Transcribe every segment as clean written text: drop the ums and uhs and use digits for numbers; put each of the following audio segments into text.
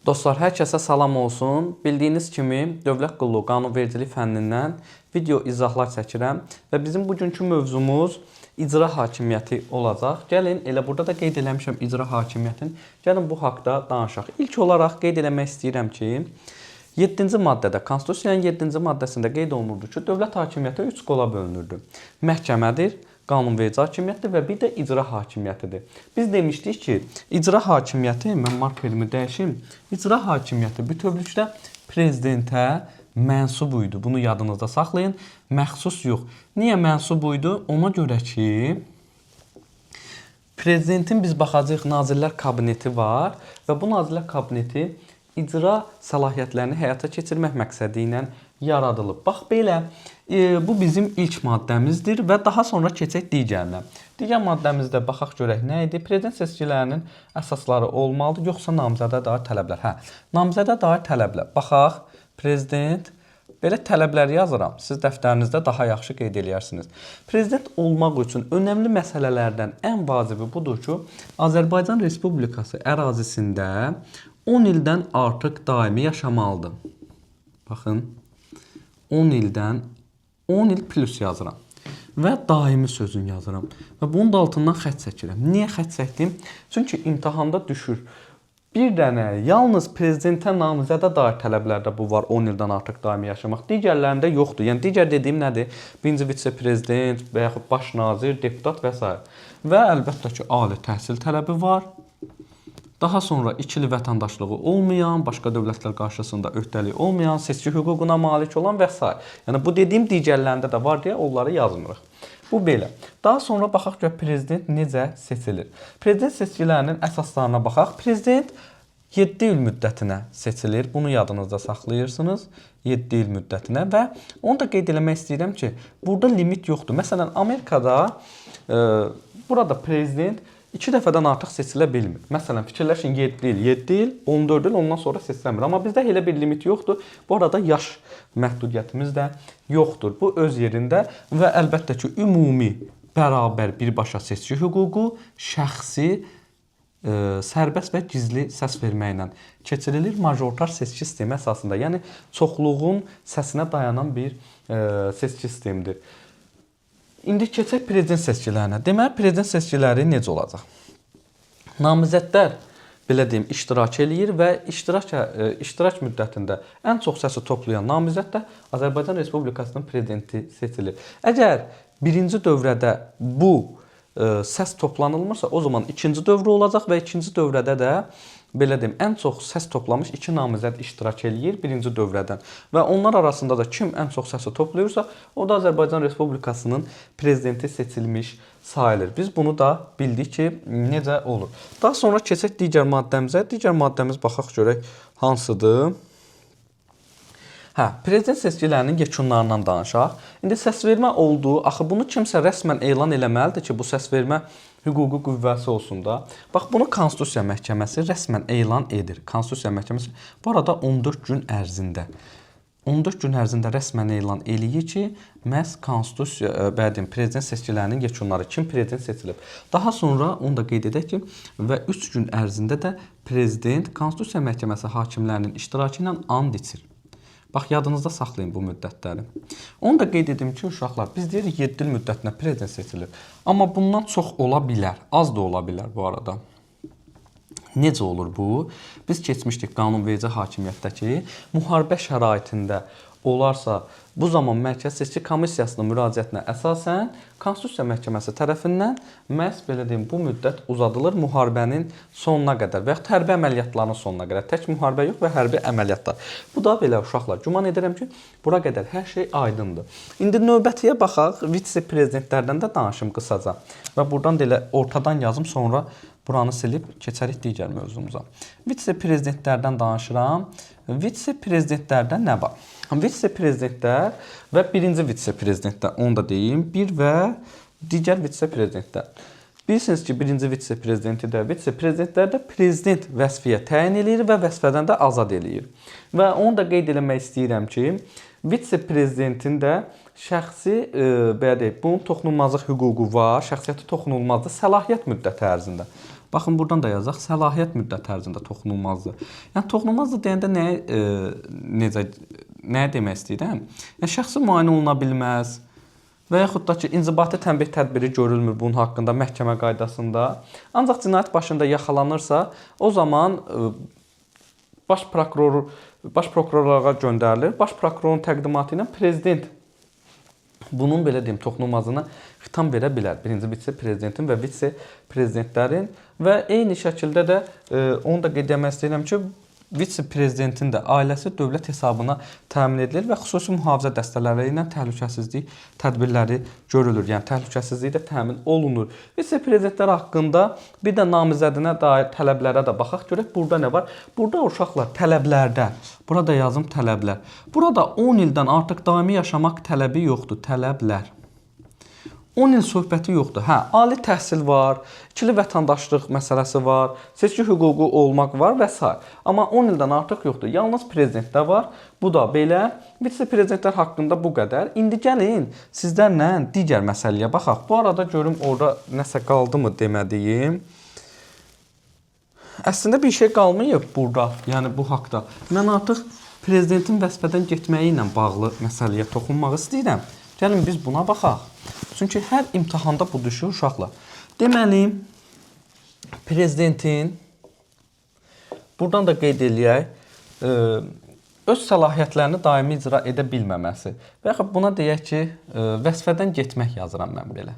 Dostlar, hər kəsə salam olsun. Bildiyiniz kimi dövlət qulluğu qanunvericilik fənnindən video izahlar çəkirəm və bizim bugünkü mövzumuz icra hakimiyyəti olacaq. Gəlin, elə burada da qeyd eləmişəm icra hakimiyyətini. Gəlin bu haqda danışaq. İlk olaraq qeyd eləmək istəyirəm ki, 7-ci maddədə, Konstitusiyanın 7-ci maddəsində qeyd olunurdu ki, dövlət hakimiyyəti 3 qola bölünürdü. Məhkəmədir, qanunverici hakimiyyətdir və bir də icra hakimiyyətidir. Biz demişdik ki, icra hakimiyyəti, mən markerimi dəyişim, icra hakimiyyəti bütövlükdə prezidentə mənsub idi. Bunu yadınızda saxlayın. Məxsus yox. Niyə mənsub idi? Ona görə ki, prezidentin biz baxacağıq Nazirlər Kabineti var və bu Nazirlər Kabineti icra səlahiyyətlərini həyata keçirmək məqsədi ilə yaradılıb. Bax belə, bu bizim ilk maddəmizdir və daha sonra keçək digərinə. Digər maddəmizdə baxaq görək nə idi? Prezident seçkilərinin əsasları olmalıdır, yoxsa namizədə dair tələblər? Hə, namizədə dair tələblər. Baxaq, prezident belə tələbləri yazıram. Siz dəftərinizdə daha yaxşı qeyd eləyərsiniz. Prezident olmaq üçün önəmli məsələlərdən ən vacibi budur ki, Azərbaycan Respublikası ərazisində 10 ildən artıq daimi yaşamalıdır. Baxın, 10 ildən 10 il plus yazıram və daimi sözünü yazıram və bunun da altından xətt çəkirəm. Niyə xətt çəkdim? Çünki imtahanda düşür. Bir dənə yalnız prezidentə namizədə dair tələblərdə bu var 10 ildən artıq daimi yaşamaq. Digərlərində yoxdur. Yəni digər dediyim nədir? Birinci vitse-prezident və yaxud baş nazir, deputat və s. Və əlbəttə ki, ali təhsil tələbi var. Daha sonra ikili vətəndaşlığı olmayan, başqa dövlətlər qarşısında öhdəliyi olmayan, seçki hüququna malik olan və s. Yəni bu dediyim digərlərində də var deyə onları yazmırıq. Bu belə. Daha sonra baxaq gör prezident necə seçilir. Prezident seçkilərinin əsaslarına baxaq. Prezident 7 il müddətinə seçilir. Bunu yadınızda saxlayırsınız. 7 il müddətinə və onu da qeyd eləmək istəyirəm ki, burada limit yoxdur. Məsələn, Amerikada burada prezident 2 dəfədən artıq seçilə bilmir. Məsələn, fikirləşin 7 il, 7 il, 14 il ondan sonra seçilmir. Amma bizdə elə bir limit yoxdur. Bu arada yaş məhdudiyyətimiz də yoxdur. Bu öz yerində və əlbəttə ki, ümumi bərabər birbaşa seçki hüququ şəxsi sərbəst və gizli səs verməklə keçirilir majoritar seçki sistemi əsasında. Yəni çoxluğun səsinə dayanan bir seçki sistemidir. İndi keçək prezident seçkilərinə. Deməli, prezident seçkiləri necə olacaq? Namizədlər belə deyim, iştirak eləyir və iştirak müddətində ən çox səsi toplayan namizəd də Azərbaycan Respublikasının prezidenti seçilir. Əgər birinci dövrədə bu səs toplanılmırsa, o zaman ikinci dövrə olacaq və ikinci dövrədə də belə deyim, ən çox səs toplamış iki namizəd iştirak eləyir birinci dövrədən və onlar arasında da kim ən çox səsi toplayırsa, o da Azərbaycan Respublikasının prezidenti seçilmiş sayılır. Biz bunu da bildik ki, necə olur. Daha sonra keçək digər maddəmizə. Digər maddəmiz baxaq görək hansıdır. Hə, prezident seçkilərinin yekunlarından danışaq. İndi səsvermə oldu. Axı bunu kimsə rəsmən elan eləməlidir ki, bu səsvermə hüquqi qüvvəsi olsun da. Bax, bunu Konstitusiya Məhkəməsi rəsmən elan edir. Konstitusiya Məhkəməsi bu arada 14 gün ərzində 14 gün ərzində rəsmən elan eləyir ki, məhz konstitusiya, belə deyim, prezident seçkilərinin yekunları, kim prezident seçilib. Daha sonra onu da qeyd edək ki, və 3 gün ərzində də prezident Konstitusiya Məhkəməsi hakimlərinin iştirakı ilə and içir. Bax, yadınızda saxlayın bu müddətləri. Onu da qeyd edim ki, uşaqlar, biz deyirik 7 il müddətinə prezident seçilir. Amma bundan çox ola bilər, az da ola bilər bu arada. Necə olur bu? Biz keçmişdik qanunverici hakimiyyətdəki müharibə şəraitində olarsa, bu zaman Mərkəzi Seçki Komissiyasının müraciətinə əsasən Konstitusiya Məhkəməsi tərəfindən məhz belə deyim, bu müddət uzadılır müharibənin sonuna qədər və yaxud hərbi əməliyyatların sonuna qədər. Tək müharibə yox və hərbi əməliyyatlar. Bu da belə uşaqlar. Güman edirəm ki, bura qədər hər şey aydındır. İndi növbətiyə baxaq. Vitse-prezidentlərdən də danışım qısaca. Və buradan da elə ortadan yazım, sonra buranı silib keçərik digər mövzumuza. Vitse-prezidentlərdən danışıram. Vitse-prezidentlərdə nə var? Vitse-prezidentlər və birinci vitse-prezidentlər, onu da deyim, bir və digər vitse-prezidentlər. Bilirsiniz ki, birinci vitse-prezidenti də, vitse-prezidentlər də prezident vəzifəyə təyin eləyir və vəzifədən də azad eləyir. Və onu da qeyd eləmək istəyirəm ki, vitse-prezidentin də şəxsi, belə deyək, bunun toxunulmazlıq hüququ var, şəxsiyyəti toxunulmazdır səlahiyyət müddəti ərzində. Baxın, buradan da yazaq, səlahiyyət müddəti ərzində toxunulmazdır. Yəni toxunulmazdır deyəndə nəyə necə nəyə demək istəyirəm? Yəni şəxsi müayinə oluna bilməz və yaxud da ki, inzibati tənbih tədbiri görülmür bunun haqqında məhkəmə qaydasında. Ancaq cinayət başında yaxalanırsa, o zaman baş prokurorluğa göndərilir. Baş prokurorun təqdimatı ilə prezident bunun belə deyim toxunulmazlığına xitam verə bilər. Birinci vitse-prezidentin və vitse-prezidentlərin və eyni şəkildə də onu da qeyd etmək istəyirəm ki, vitse-prezidentin də ailəsi dövlət hesabına təmin edilir və xüsusi mühafizə dəstələri ilə təhlükəsizlik tədbirləri görülür. Yəni təhlükəsizlik də təmin olunur. Vitse-prezidentlər haqqında bir də namizədinə dair tələblərə də baxaq, görək burada nə var. Burada uşaqlar tələblərdə, burada yazım tələblər. Burada 10 ildən artıq daimi yaşamaq tələbi yoxdur, tələblər. 10 il söhbəti yoxdur. Hə, ali təhsil var, ikili vətəndaşlıq məsələsi var, seçki hüququ olmaq var və s. Amma 10 ildən artıq yoxdur. Yalnız prezidentdə var. Bu da belə. Vitse-prezidentlər haqqında bu qədər. İndi gəlin sizlərlə digər məsələyə baxaq. Bu arada görüm orada nəsə qaldı mı demədiyim. Əslində bir şey qalmayıb burada, yəni bu haqda. Mən artıq prezidentin vəzifədən getməyi ilə bağlı məsələyə toxunmaq istəyirəm. Gəlin biz buna baxaq. Çünki hər imtahanda bu düşür uşaqlar. Deməli, prezidentin, buradan da qeyd eləyək, öz səlahiyyətlərini daimi icra edə bilməməsi. Və yaxud buna deyək ki, vəzifədən getmək yazıram mən belə.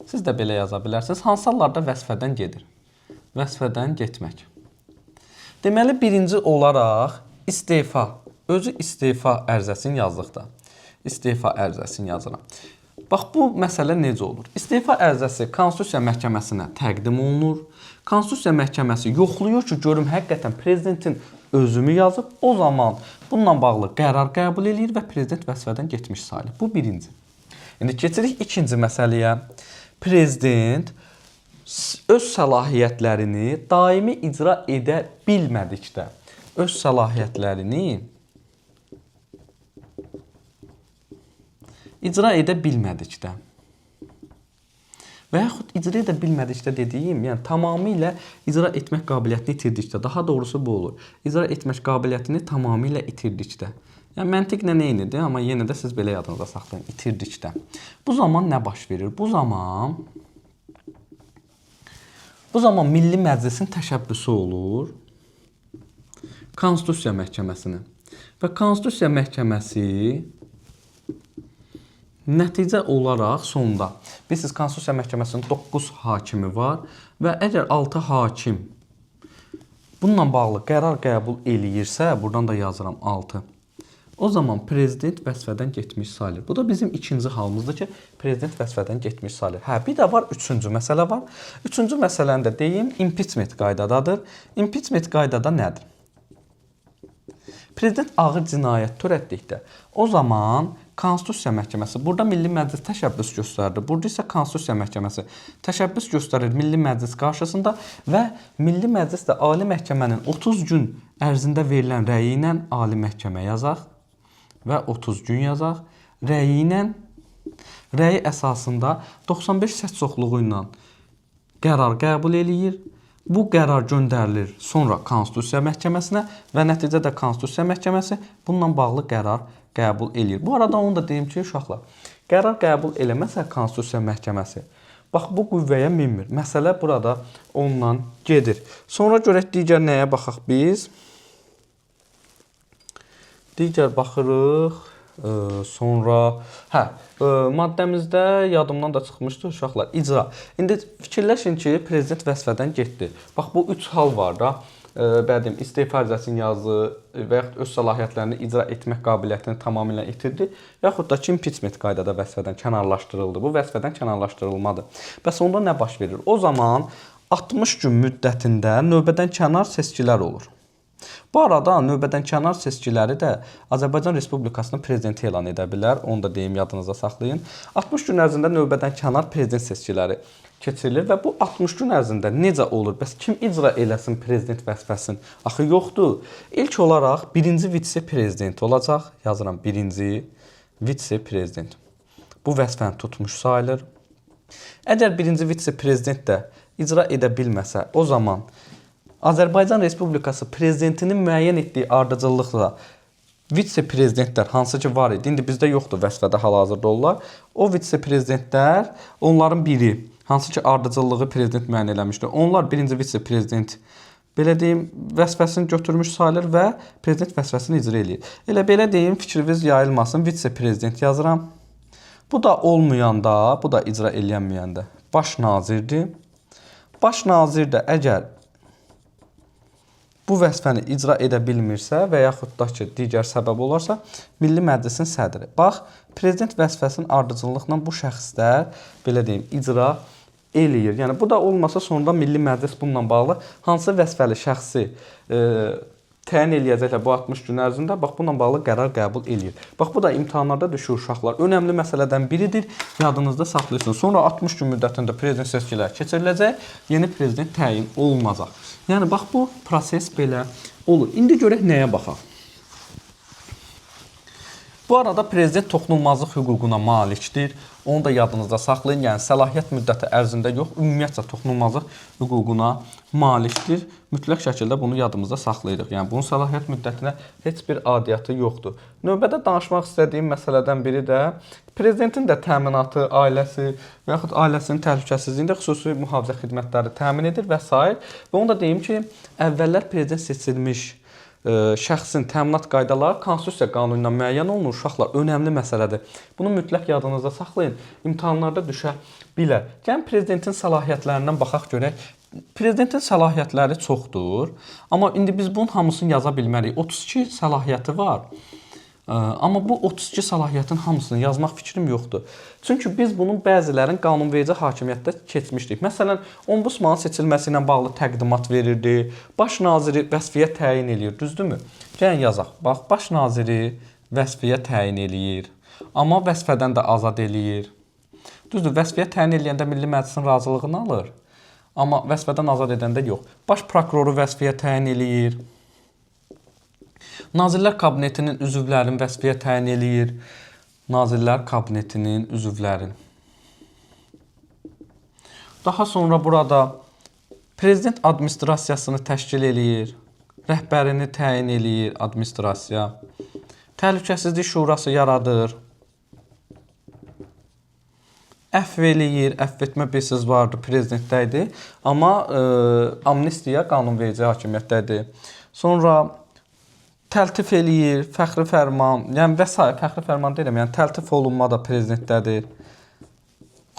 Siz də belə yaza bilərsiniz. Hansı hallarda vəzifədən gedir? Vəzifədən getmək. Deməli, birinci olaraq istefa, özü istefa ərizəsini yazdıqda. İstefa ərizəsini yazıram. Bax, bu məsələ necə olur? İstefa ərizəsi Konstitusiya Məhkəməsinə təqdim olunur. Konstitusiya Məhkəməsi yoxlayır ki, görüm həqiqətən prezidentin özümü yazıb, o zaman bununla bağlı qərar qəbul eləyir və prezident vəzifədən getmiş sayılır. Bu birinci. İndi keçirik ikinci məsələyə. Prezident öz səlahiyyətlərini daimi icra edə bilmədikdə, öz səlahiyyətlərini icra edə bilmədikdə və yaxud icra edə bilmədikdə dediyim, yəni tamamilə icra etmək qabiliyyətini itirdikdə, daha doğrusu bu olur. İcra etmək qabiliyyətini tamamilə itirdikdə. Yəni məntiqlə eynidir, amma yenə də siz belə yadınızda saxlayın, itirdikdə. Bu zaman nə baş verir? Bu zaman Milli Məclisin təşəbbüsü olur Konstitusiya Məhkəməsinə. Və Konstitusiya Məhkəməsi nəticə olaraq sonda, bilirsiniz, Konstitusiya Məhkəməsinin 9 hakimi var və əgər 6 hakim bununla bağlı qərar qəbul eləyirsə, buradan da yazıram 6, o zaman prezident vəzifədən getmiş sayılır. Bu da bizim ikinci halımızdır ki, prezident vəzifədən getmiş sayılır. Hə, bir də var, üçüncü məsələ var. Üçüncü məsələni də deyim, impeachment qaydadadır. Impeachment qaydada nədir? Prezident ağır cinayət törətdikdə, o zaman Konstitusiya Məhkəməsi, burada Milli Məclis təşəbbüs göstərdi, burada isə Konstitusiya Məhkəməsi təşəbbüs göstərir Milli Məclis qarşısında və Milli Məclis də Ali Məhkəmənin 30 gün ərzində verilən rəyi ilə Ali Məhkəmə yazaq və 30 gün yazaq, rəyi ilə, rəyi əsasında 95 səs çoxluğu ilə qərar qəbul eləyir. Bu qərar göndərilir sonra Konstitusiya Məhkəməsinə və nəticədə Konstitusiya Məhkəməsi bununla bağlı qərar qəbul eləyir. Bu arada onu da deyim ki, uşaqlar, qərar qəbul eləməsə Konstitusiya Məhkəməsi, bax bu qüvvəyə minmir. Məsələ burada ondan gedir. Sonra görək digər nəyə baxaq biz? Digər baxırıq. Sonra, maddəmizdə yadımdan da çıxmışdı uşaqlar, icra. İndi fikirləşin ki, prezident vəzifədən getdi. Bax, bu üç hal var da. Bədim, istefa ərizəsini yazdı və yaxud öz səlahiyyətlərini icra etmək qabiliyyətini tamamilə itirdi, yaxud da ki, impeachment qaydada vəzifədən kənarlaşdırıldı. Bu vəzifədən kənarlaşdırılmadır. Bəs onda nə baş verir? O zaman 60 gün müddətində növbədən kənar seçkilər olur. Bu arada növbədən kənar seçkiləri də Azərbaycan Respublikasının prezidenti elan edə bilər. Onu da deyim, yadınızda saxlayın. 60 gün ərzində növbədən kənar prezident seçkiləri keçirilir və bu 60 gün ərzində necə olur? Bəs kim icra eləsin prezident vəzifəsini? Axı yoxdur. İlk olaraq birinci vitse-prezident olacaq. Yazıram, birinci vitse-prezident. Bu vəzifəni tutmuş sayılır. Əgər birinci vitse-prezident də icra edə bilməsə, o zaman Azərbaycan Respublikası prezidentinin müəyyən etdiyi ardıcıllıqla vitse-prezidentlər, hansı ki var idi, indi bizdə yoxdur vəzifədə hal-hazırda onlar. O vitse-prezidentlər, onların biri, hansı ki ardıcıllığı prezident müəyyən eləmişdi. Onlar birinci vitse-prezident, belə deyim, vəzifəsini götürmüş sayılır və prezident vəzifəsini icra eləyir. Elə belə deyim, fikriniz yayılmasın, vitse-prezident yazıram. Bu da olmayanda, bu da icra eləyənməyəndə baş nazirdir. Baş nazir də əgər bu vəzifəni icra edə bilmirsə və yaxud da ki, digər səbəb olarsa, Milli Məclisin sədri. Bax, prezident vəzifəsinin ardıcıllıqla bu şəxslər, belə deyim, icra eləyir. Yəni bu da olmasa sonda Milli Məclis bununla bağlı hansı vəzifəli şəxsi təyin eləyəcəklər bu 60 gün ərzində, bax bununla bağlı qərar qəbul eləyir. Bax bu da imtahanlarda düşür uşaqlar. Önəmli məsələdən biridir. Yadınızda saxlayırsınız. Sonra 60 gün müddətində prezident seçkiləri keçiriləcək, yeni prezident təyin olunacaq. Yəni bax bu proses belə olur. İndi görək nəyə baxaq. Bu arada prezident toxunulmazlıq hüququna malikdir. Onu da yadınızda saxlayın. Yəni səlahiyyət müddəti ərzində yox, ümumiyyətcə toxunulmazlıq hüququna malikdir. Mütləq şəkildə bunu yadımızda saxlayırıq. Yəni bunun səlahiyyət müddətinə heç bir adiyyatı yoxdur. Növbədə danışmaq istədiyim məsələdən biri də prezidentin də təminatı, ailəsi və yaxud ailəsinin təhlükəsizliyində xüsusi mühafizə xidmətləri təmin edir və sair. Və onu da deyim ki, əvvəllər prezident seçilmiş şəxsin təminat qaydaları konstitusiya qanunu ilə müəyyən olunur. Uşaqlar, önəmli məsələdir. Bunu mütləq yadınızda saxlayın. İmtahanlarda düşə bilər. Gəlin prezidentin səlahiyyətlərindən baxaq görək. Prezidentin səlahiyyətləri çoxdur, amma indi biz bunun hamısını yaza bilmərik. 32 səlahiyyəti var. Amma bu 32 səlahiyyətin hamısını yazmaq fikrim yoxdur. Çünki biz bunun bəzilərin qanunverici hakimiyyətdə keçmişdik. Məsələn, ombudsmanın seçilməsi ilə bağlı təqdimat verirdi, baş naziri vəzifəyə təyin eləyir, düzdürmü? Gəlin yazaq. Bax, baş naziri vəzifəyə təyin eləyir, amma vəzifədən də azad eləyir. Düzdür, vəzifəyə təyin eləyəndə Milli Məclisin razılığını alır, amma vəzifədən azad edəndə yox. Baş prokuroru vəzifəyə təyin eləyir. Nazirlər Kabinetinin üzvlərini vəzifəyə təyin eləyir. Nazirlər Kabinetinin üzvlərini. Daha sonra burada prezident administrasiyasını təşkil eləyir. Rəhbərini təyin eləyir administrasiya. Təhlükəsizlik Şurası yaradır. Əfv eləyir. Əfv etmə bilirsiniz vardı, prezidentdə idi. Amma amnistiya qanunverici hakimiyyətdə idi. Sonra təltif eləyir, fəxri fərman, yəni və sair, fəxri fərman deyirəm, yəni təltif olunma da prezidentdədir.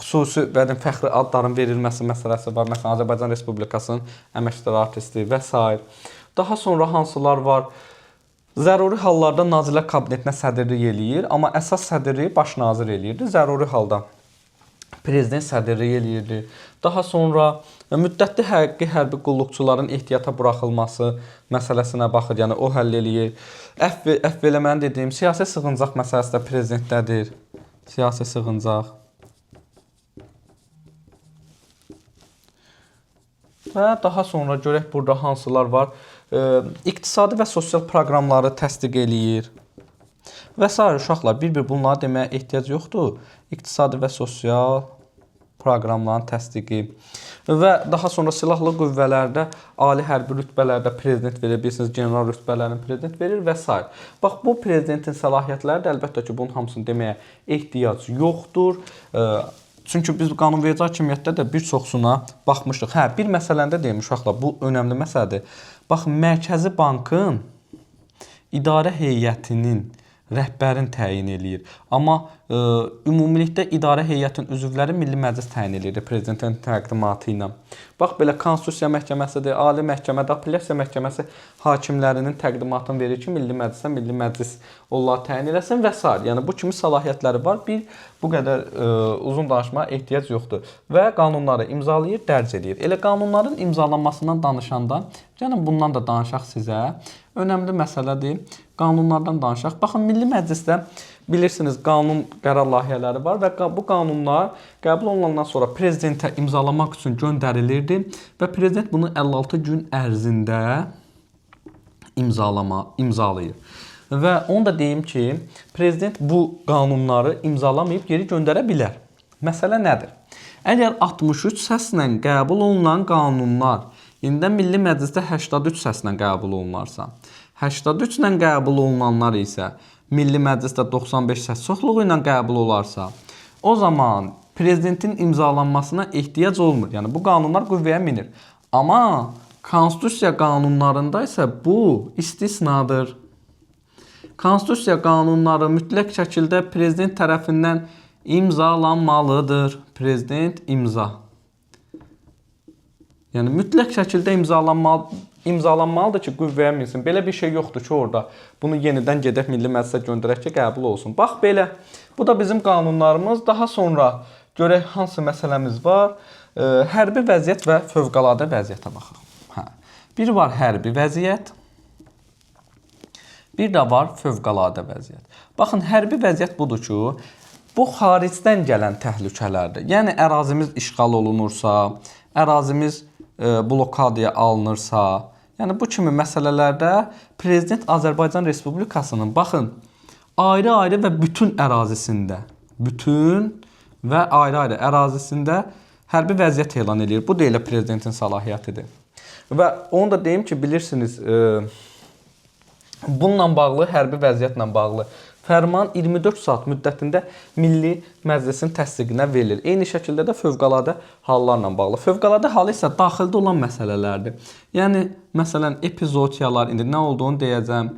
Xüsusi bədən fəxri adların verilməsi məsələsi var. Məsələn, Azərbaycan Respublikasının əməkdar artisti və sair. Daha sonra hansılar var? Zəruri hallarda Nazirlər Kabinetinə sədrlik eləyir, amma əsas sədrliyi baş nazir eləyirdi. Zəruri halda prezident sədrlik eləyirdi. Daha sonra müddətli həqiqi hərbi qulluqçuların ehtiyata buraxılması məsələsinə baxır, yəni o həll eləyir. Əfv eləməni dediyim, siyasi sığıncaq məsələsi də prezidentdədir. Siyasi sığıncaq. Və daha sonra görək burada hansılar var. İqtisadi və sosial proqramları təsdiq eləyir. Və sair uşaqlar, bir-bir bunları deməyə ehtiyac yoxdur. İqtisadi və sosial proqramların təsdiqi və daha sonra silahlı qüvvələrdə ali hərbi rütbələrdə prezident verir, bilirsiniz, general rütbələrini prezident verir və sair. Bax, bu prezidentin səlahiyyətləri də əlbəttə ki, bunun hamısını deməyə ehtiyac yoxdur. Çünki biz qanunverici hakimiyyətdə də bir çoxsuna baxmışdıq. Hə, bir məsələni də deyim uşaqlar, bu önəmli məsələdir. Bax, Mərkəzi Bankın idarə heyətinin rəhbərini təyin eləyir. Amma ümumilikdə idarə heyətinin üzvləri Milli Məclis təyin eləyir prezidentin təqdimatı ilə. Bax, belə Konstitusiya Məhkəməsidir, Ali Məhkəmədə, Apellyasiya Məhkəməsi hakimlərinin təqdimatını verir ki, Milli Məclisə, Milli Məclis onları təyin eləsin və sair. Yəni bu kimi səlahiyyətləri var. Bir bu qədər uzun danışmağa ehtiyac yoxdur. Və qanunları imzalayır, dərc eləyir. Elə qanunların imzalanmasından danışanda, gəlin bundan da danışaq sizə. Önəmli məsələdir. Qanunlardan danışaq. Baxın, Milli Məclisdə bilirsiniz, qanun qərar layihələri var və bu qanunlar qəbul olunandan sonra prezidentə imzalamaq üçün göndərilirdi və prezident bunu 56 gün ərzində imzalayır. Və onu da deyim ki, prezident bu qanunları imzalamayıb geri göndərə bilər. Məsələ nədir? Əgər 63 səslə qəbul olunan qanunlar indi Milli Məclisdə 83 səslə qəbul olunarsa, 83 ilə qəbul olunanlar isə Milli Məclisdə 95 səs çoxluğu ilə qəbul olarsa, o zaman prezidentin imzalanmasına ehtiyac olmur. Yəni bu qanunlar qüvvəyə minir. Amma konstitusiya qanunlarında isə bu istisnadır. Konstitusiya qanunları mütləq şəkildə prezident tərəfindən imzalanmalıdır. Prezident imza. Yəni mütləq şəkildə imzalanmalıdır ki, qüvvəyə minsin. Belə bir şey yoxdur ki, orada bunu yenidən gedək Milli Məclisə göndərək ki, qəbul olsun. Bax belə. Bu da bizim qanunlarımız. Daha sonra görək hansı məsələmiz var. Hərbi vəziyyət və fövqəladə vəziyyətə baxaq. Hə. Bir var hərbi vəziyyət, bir də var fövqəladə vəziyyət. Baxın, hərbi vəziyyət budur ki, bu xaricdən gələn təhlükələrdir. Yəni ərazimiz işğal olunursa, ərazimiz blokadaya alınırsa, yəni bu kimi məsələlərdə prezident Azərbaycan Respublikasının, baxın, ayrı-ayrı və bütün ərazisində, bütün və ayrı-ayrı ərazisində hərbi vəziyyət elan eləyir. Bu da elə prezidentin səlahiyyətidir. Və onu da deyim ki, bilirsiniz, bununla bağlı, hərbi vəziyyətlə bağlı fərman 24 saat müddətində Milli Məclisin təsdiqinə verilir. Eyni şəkildə də fövqəladə hallarla bağlı. Fövqəladə hal isə daxildə olan məsələlərdir. Yəni, məsələn, epizootiyalar, indi nə olduğunu deyəcəm,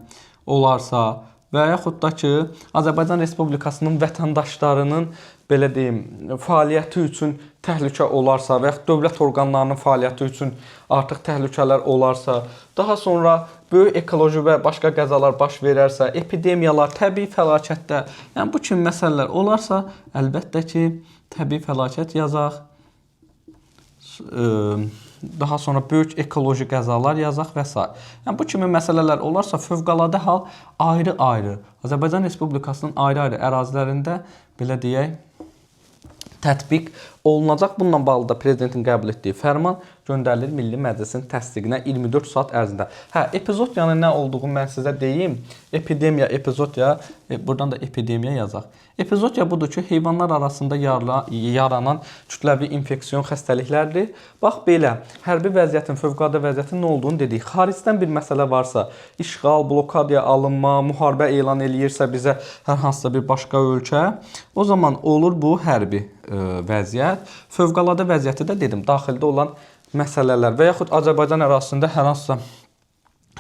olarsa və yaxud da ki, Azərbaycan Respublikasının vətəndaşlarının, belə deyim, fəaliyyəti üçün təhlükə olarsa və yaxud dövlət orqanlarının fəaliyyəti üçün artıq təhlükələr olarsa, daha sonra böyük ekoloji və başqa qəzalar baş verərsə, epidemiyalar, təbii fəlakətlər, yəni bu kimi məsələlər olarsa, əlbəttə ki, təbii fəlakət yazaq, daha sonra böyük ekoloji qəzalar yazaq və s. Yəni bu kimi məsələlər olarsa, fövqəladə hal ayrı-ayrı, Azərbaycan Respublikasının ayrı-ayrı ərazilərində, belə deyək, tətbiq olunacaq. Bununla bağlı da prezidentin qəbul etdiyi fərman göndərilir Milli Məclisin təsdiqinə 24 saat ərzində. Hə, epizootiyanın nə olduğunu mən sizə deyim. Epidemiya, epizootiya, buradan da epidemiya yazaq. Epizootiya budur ki, heyvanlar arasında yaranan kütləvi infeksion xəstəliklərdir. Bax belə, hərbi vəziyyətin, fövqəladə vəziyyətin nə olduğunu dedik. Xaricdən bir məsələ varsa, işğal, blokadaya alınma, müharibə elan eləyirsə bizə hər hansısa bir başqa ölkə, o zaman olur bu hərbi vəziyyət. Fövqəladə vəziyyəti də dedim, daxildə olan məsələlər və yaxud Azərbaycan ərazisində hər hansısa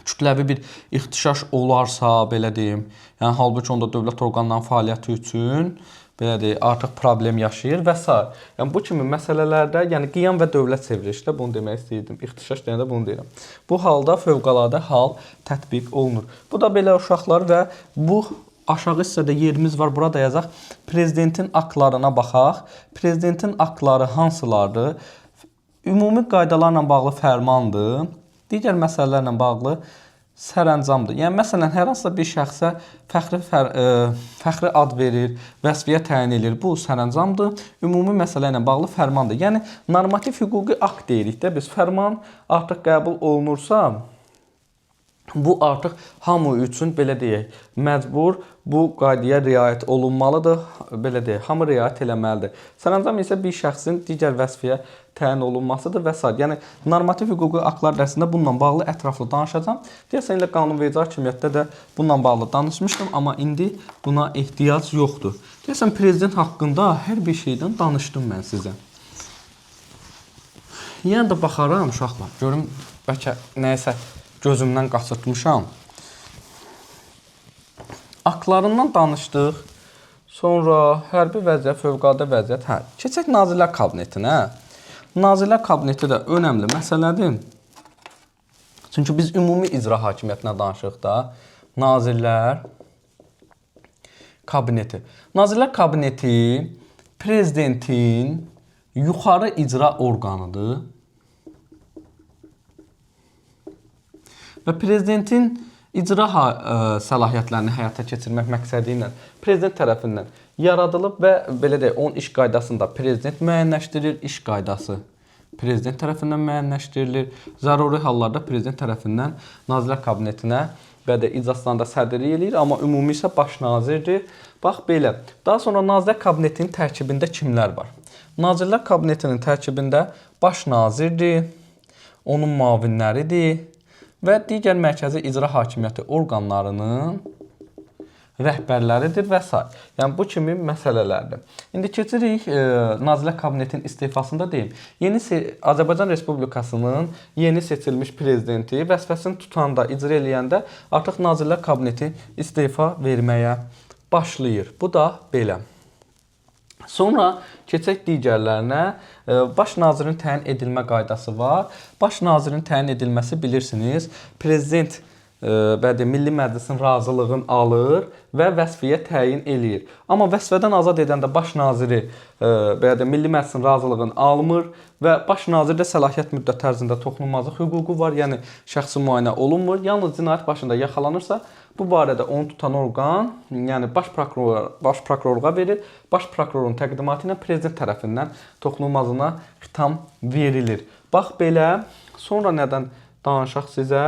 kütləvi bir ixtişaş olarsa, belə deyim, yəni halbuki onda dövlət orqanlarının fəaliyyəti üçün, belə deyim, artıq problem yaşayır və s. Yəni bu kimi məsələlərdə, yəni qiyam və dövlət çevrilişdə bunu demək istəyirdim. İxtişaş deyəndə bunu deyirəm. Bu halda fövqəladə hal tətbiq olunur. Bu da belə uşaqlar və bu aşağı hissədə yerimiz var. Burada yazaq. Prezidentin aktlarına baxaq. Prezidentin aktları hansılardır? Ümumi qaydalarla bağlı fərmandır. Digər məsələlərlə bağlı sərəncamdır. Yəni məsələn, hər hansısa bir şəxsə fəxri ad verir, vəzifəyə təyin edir. Bu sərəncamdır. Ümumi məsələ ilə bağlı fərmandır. Yəni normativ hüquqi akt deyirik də biz. Fərman artıq qəbul olunursa, bu artıq hamı üçün, belə deyək, məcbur bu qaydaya riayət olunmalıdır. Belə deyək, hamı riayət eləməlidir. Sərəncam isə bir şəxsin digər vəzifəyə təyin olunmasıdır və s. Yəni normativ hüquqi aktlar dərsində bununla bağlı ətraflı danışacağam. Deyəsən elə qanunverici hakimiyyətdə də bununla bağlı danışmışdım, amma indi buna ehtiyac yoxdur. Deyəsən prezident haqqında hər bir şeydən danışdım mən sizə. Yenə də baxaram uşaqlar, görüm bəlkə nəyisə gözümdən qaçırtmışam. Aktlarından danışdıq. Sonra hərbi vəziyyət, fövqəladə vəziyyət. Hə, keçək Nazirlər Kabinetinə. Nazirlər Kabineti də önəmli məsələdir. Çünki biz ümumi icra hakimiyyətinə danışırıq da. Nazirlər Kabineti. Nazirlər Kabineti prezidentin yuxarı icra orqanıdır. Və prezidentin icra səlahiyyətlərini həyata keçirmək məqsədi ilə prezident tərəfindən yaradılıb və belə deyək, onun iş qaydasını da prezident müəyyənləşdirir, iş qaydası prezident tərəfindən müəyyənləşdirilir. Zəruri hallarda prezident tərəfindən Nazirlər Kabinetinə və də iclaslarında sədrlik eləyir, amma ümumi isə baş nazirdir. Bax belə. Daha sonra Nazirlər Kabinetinin tərkibində kimlər var? Nazirlər Kabinetinin tərkibində baş nazirdir, onun müavinləridir və digər mərkəzi icra hakimiyyəti orqanlarının rəhbərləridir və s. Yəni bu kimi məsələlərdir. İndi keçirik Nazirlər Kabinetinin istefasında deyim. Yeni Azərbaycan Respublikasının yeni seçilmiş prezidenti vəzifəsini tutanda, icra eləyəndə artıq Nazirlər Kabineti istefa verməyə başlayır. Bu da belə. Sonra keçək digərlərinə. Baş nazirin təyin edilmə qaydası var. Baş nazirin təyin edilməsi bilirsiniz, prezident bəli, Milli Məclisin razılığını alır və vəzifəyə təyin eləyir. Amma vəzifədən azad edəndə baş naziri bəli, Milli Məclisin razılığını almır və baş nazirdə səlahiyyət müddəti ərzində toxunulmazlıq hüququ var, yəni şəxsi müayinə olunmur. Yalnız cinayət başında yaxalanırsa, bu barədə onu tutan orqan, yəni baş prokurorluğa verir. Baş prokurorun təqdimatı ilə prezident tərəfindən toxunulmazlığına xitam verilir. Bax belə, sonra nədən danışaq sizə?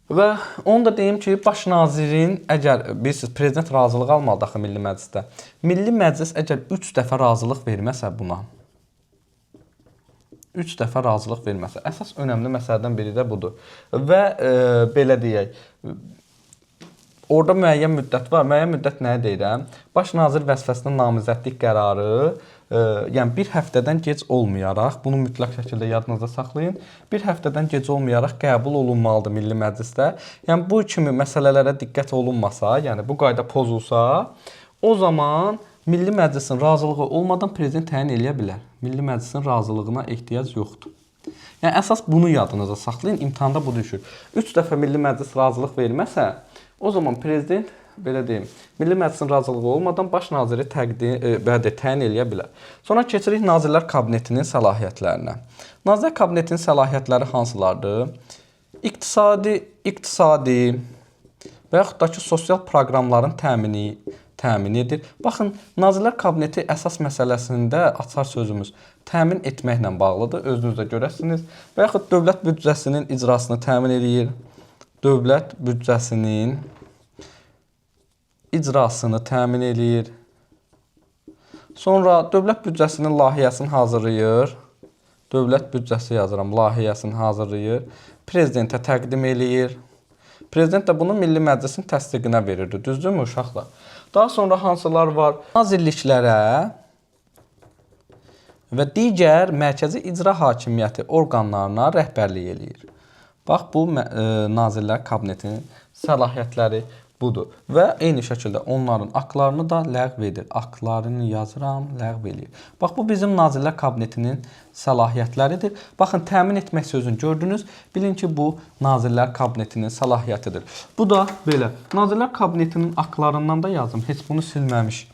Və onu da deyim ki, baş nazirin əgər bilirsiniz, prezident razılığı almalıdır axı Milli Məclisdə. Milli Məclis əgər 3 dəfə razılıq verməsə buna, 3 dəfə razılıq verməsə, əsas önəmli məsələdən biri də budur. Və belə deyək, orada müəyyən müddət var. Müəyyən müddət nəyə deyirəm? Baş nazir vəzifəsinə namizədlik qərarı, yəni bir həftədən gec olmayaraq, bunu mütləq şəkildə yadınızda saxlayın, bir həftədən gec olmayaraq qəbul olunmalıdır Milli Məclisdə. Yəni bu kimi məsələlərə diqqət olunmasa, yəni bu qayda pozulsa, o zaman Milli Məclisin razılığı olmadan prezident təyin eləyə bilər. Milli Məclisin razılığına ehtiyac yoxdur. Yəni əsas bunu yadınıza saxlayın, imtahanda bu düşür. 3 dəfə Milli Məclis razılıq verməsə, o zaman prezident, belə deyim, Milli Məclisin razılığı olmadan baş naziri təyin eləyə bilər. Sonra keçirik Nazirlər Kabinetinin səlahiyyətlərinə. Nazirlər Kabinetinin səlahiyyətləri hansılardır? İqtisadi və yaxud da ki, sosial proqramların təmin edir. Baxın, Nazirlər Kabineti əsas məsələsində açar sözümüz təmin etməklə bağlıdır. Özünüz də görəsiniz. Və yaxud dövlət büdcəsinin icrasını təmin edir. Dövlət büdcəsinin icrasını təmin eləyir. Sonra dövlət büdcəsinin layihəsini hazırlayır. Dövlət büdcəsi yazıram, layihəsini hazırlayır. Prezidentə təqdim eləyir. Prezident də bunu Milli Məclisin təsdiqinə verirdi. Düzdürmü uşaqlar? Daha sonra hansılar var? Nazirliklərə və digər mərkəzi icra hakimiyyəti orqanlarına rəhbərlik eləyir. Bax, bu Nazirlər Kabinetinin səlahiyyətləri budur. Və eyni şəkildə onların aktlarını da ləğv edir. Aktlarını yazıram, ləğv eləyir. Bax, bu bizim Nazirlər Kabinetinin səlahiyyətləridir. Baxın, təmin etmək sözünü gördünüz. Bilin ki, bu Nazirlər Kabinetinin səlahiyyətidir. Bu da belə. Nazirlər Kabinetinin aktlarından da yazım. Heç bunu silməmiş.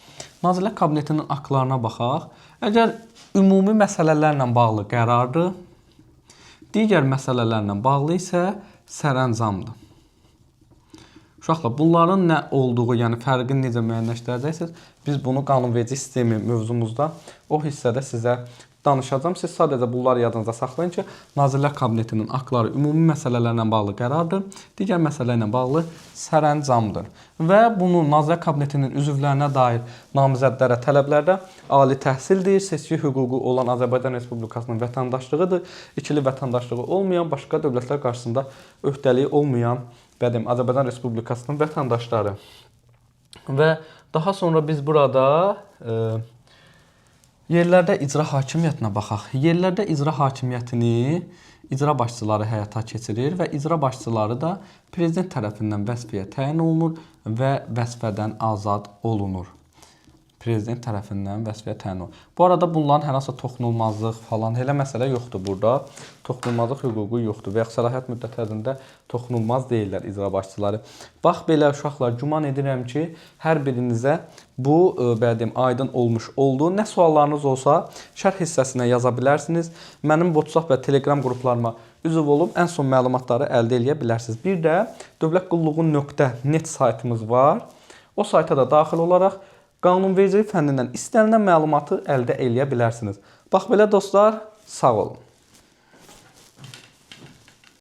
Nazirlər Kabinetinin aktlarına baxaq. Əgər ümumi məsələlərlə bağlı qərardır, digər məsələlərlə bağlı isə sərəncamdır. Uşaqlar, bunların nə olduğu, yəni fərqini necə müəyyənləşdirəcəksiniz, biz bunu qanunverici sistemi mövzumuzda o hissədə sizə danışacağam. Siz sadəcə bunları yadınızda saxlayın ki, Nazirlər Kabinetinin aktları ümumi məsələlərlə bağlı qərardır, digər məsələ ilə bağlı sərəncamdır. Və bunu Nazirlər Kabinetinin üzvlərinə dair namizədlərə tələblərdə ali təhsildir, seçki hüququ olan Azərbaycan Respublikasının vətəndaşlığıdır, ikili vətəndaşlığı olmayan, başqa dövlətlər qarşısında öhdəliyi olmayan bədim Azərbaycan Respublikasının vətəndaşları. Və daha sonra biz burada yerlərdə icra hakimiyyətinə baxaq. Yerlərdə icra hakimiyyətini icra başçıları həyata keçirir və icra başçıları da prezident tərəfindən vəzifəyə təyin olunur və vəzifədən azad olunur. Prezident tərəfindən vəzifəyə təyin olunur. Bu arada bunların hər hansısa toxunulmazlıq falan elə məsələ yoxdur burada. Toxunulmazlıq hüququ yoxdur və yaxud səlahiyyət müddəti ərzində toxunulmaz deyirlər icra başçıları. Bax belə uşaqlar, güman edirəm ki, hər birinizə bu belə deyim, aydın olmuş oldu. Nə suallarınız olsa şərh hissəsinə yaza bilərsiniz. Mənim WhatsApp və Telegram qruplarıma üzv olub ən son məlumatları əldə eləyə bilərsiniz. Bir də dövlətqulluğu.net saytımız var. O sayta da daxil olaraq qanunvericilik fənnindən istənilən məlumatı əldə eləyə bilərsiniz. Bax belə dostlar, sağ olun.